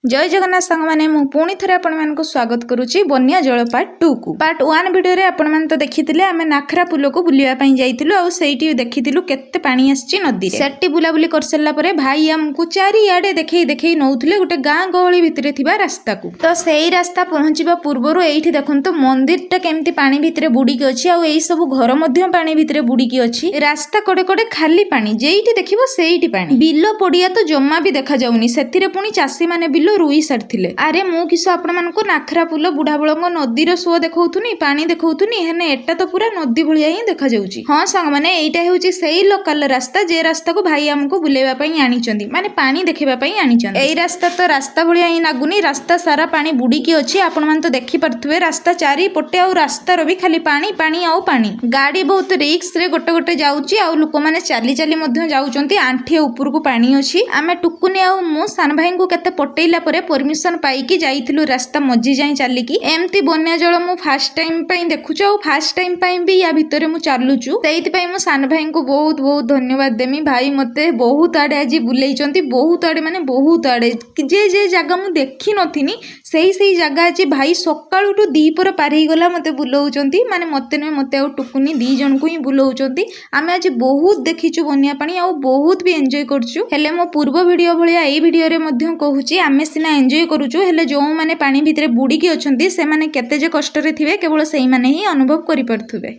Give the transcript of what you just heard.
ଜୟ ଜଗନ୍ନାଥ ସାଙ୍ଗମାନେ, ମୁଁ ପୁଣି ଥରେ ଆପଣମାନଙ୍କୁ ସ୍ୱାଗତ କରୁଛି ବନ୍ୟା ଜଳ ପାର୍ଟ 2କୁ। ପାର୍ଟ 1 ଭିଡ଼ିଓରେ ଆପଣମାନେ ତ ଦେଖିଥିଲେ, ଆମେ ନାଖରା ପୁଲକୁ ବୁଲିବା ପାଇଁ ଯାଇଥିଲୁ ଆଉ ସେଇଠି ଦେଖିଥିଲୁ କେତେ ପାଣି ଆସିଛି ନଦୀରେ। ସେଠି ବୁଲାବୁଲି କରିସାରିଲା ପରେ ଭାଇ ଆମକୁ ଚାରିଆଡ଼େ ଦେଖେଇ ଦେଖେଇ ନଉଥିଲେ ଗୋଟେ ଗାଁ ଗହଳି ଭିତରେ ଥିବା ରାସ୍ତାକୁ। ତ ସେଇ ରାସ୍ତା ପହଞ୍ଚିବା ପୂର୍ବରୁ ଏଇଠି ଦେଖନ୍ତୁ, ମନ୍ଦିରଟା କେମିତି ପାଣି ଭିତରେ ବୁଡ଼ିକି ଅଛି ଆଉ ଏଇ ସବୁ ଘର ମଧ୍ୟ ପାଣି ଭିତରେ ବୁଡ଼ିକି ଅଛି। ରାସ୍ତା କଡ଼େ କଡ଼େ ଖାଲି ପାଣି, ଯେଇଠି ଦେଖିବ ସେଇଠି ପାଣି। ବିଲ ପଡ଼ିଆ ତ ଜମା ବି ଦେଖାଯାଉନି। ସେଥିରେ ପୁଣି ଚାଷୀମାନେ ବିଲ ରୋଇ ସାରିଥିଲେ। ଆରେ, ମୁଁ କିସ ଆପଣମାନଙ୍କୁ ନାଖରା ପୁଲ, ବୁଢାବଳଙ୍ଗ ନଦୀର ସୁଅ ଦେଖଉଥୁନି, ପାଣି ଦେଖଉଥୁନି, ହେନେ ଏଟା ତ ପୁରା ନଦୀ ଭଳିଆ ହିଁ ଦେଖାଯାଉଛି। ହଁ ସାଙ୍ଗମାନେ, ଏଇଟା ହେଉଛି ସେଇ ଲୋକାଲ ରାସ୍ତା, ଯେ ରାସ୍ତାକୁ ଭାଇ ଆମକୁ ବୁଲେଇବା ପାଇଁ ଆଣିଛନ୍ତି, ମାନେ ପାଣି ଦେଖିବା ପାଇଁ ଆଣିଛନ୍ତି। ଏଇ ରାସ୍ତା ତ ରାସ୍ତା ଭଳିଆ ହିଁ ଲାଗୁନି। ରାସ୍ତା ସାରା ପାଣି ବୁଡ଼ିକି ଅଛି। ଆପଣମାନେ ତ ଦେଖିପାରୁଥିବେ, ରାସ୍ତା ଚାରିପଟେ ଆଉ ରାସ୍ତାର ବି ଖାଲି ପାଣି, ପାଣି ଆଉ ପାଣି। ଗାଡ଼ି ବହୁତ ରିକ୍ସରେ ଗୋଟେ ଗୋଟେ ଯାଉଛି ଆଉ ଲୋକମାନେ ଚାଲି ଚାଲି ମଧ୍ୟ ଯାଉଛନ୍ତି। ଆଣ୍ଠିଏ ଉପରକୁ ପାଣି ଅଛି। ଆମେ ଟୁକୁନି ଆଉ ମୁଁ ସାନ ଭାଇଙ୍କୁ କେତେ ପଟେଇଲା ପରେ ପରମିଶନ ପାଇକି ଯାଇଥିଲୁ ରାସ୍ତା ମଝି ଯାଏଁ ଚାଲିକି। ଏମିତି ବନ୍ୟା ଜଳ ମୁଁ ଫାର୍ଷ୍ଟ ଟାଇମ୍ ପାଇଁ ଦେଖୁଛୁ ଆଉ ଫାର୍ଷ୍ଟ ଟାଇମ୍ ପାଇଁ ବି ୟା ଭିତରେ ମୁଁ ଚାଲୁଛୁ। ସେଇଥିପାଇଁ ମୁଁ ସାନ ଭାଇଙ୍କୁ ବହୁତ ବହୁତ ଧନ୍ୟବାଦ ଦେମି। ଭାଇ ମତେ ବହୁତ ଆଡ଼େ ଆଜି ବୁଲେଇଛନ୍ତି, ବହୁତ ଆଡ଼େ ମାନେ ବହୁତ ଆଡ଼େ। ଯେ ଯେ ଜାଗା ମୁଁ ଦେଖିନଥିନି, ସେଇ ସେଇ ଜାଗା ଆଜି ଭାଇ ସକାଳୁଠୁ ଦିପହର ପାର ହେଇଗଲା ମୋତେ ବୁଲଉଛନ୍ତି। ମାନେ ମୋତେ ନୁହେଁ, ମୋତେ ଆଉ ଟୁକୁନି ଦି ଜଣଙ୍କୁ ହିଁ ବୁଲଉଛନ୍ତି। ଆମେ ଆଜି ବହୁତ ଦେଖିଛୁ ବନ୍ୟା ପାଣି ଆଉ ବହୁତ ବି ଏନ୍ଜୟ କରୁଛୁ। ହେଲେ ମୋ ପୂର୍ବ ଭିଡ଼ିଓ ଭଳିଆ ଏଇ ଭିଡ଼ିଓରେ ମଧ୍ୟ କହୁଛି, ଆମେ ସିନା ଏନ୍ଜୟ କରୁଛୁ, ହେଲେ ଯେଉଁମାନେ ପାଣି ଭିତରେ ବୁଡ଼ିକି ଅଛନ୍ତି, ସେମାନେ କେତେ ଯେ କଷ୍ଟରେ ଥିବେ, କେବଳ ସେଇମାନେ ହିଁ ଅନୁଭବ କରିପାରୁଥିବେ।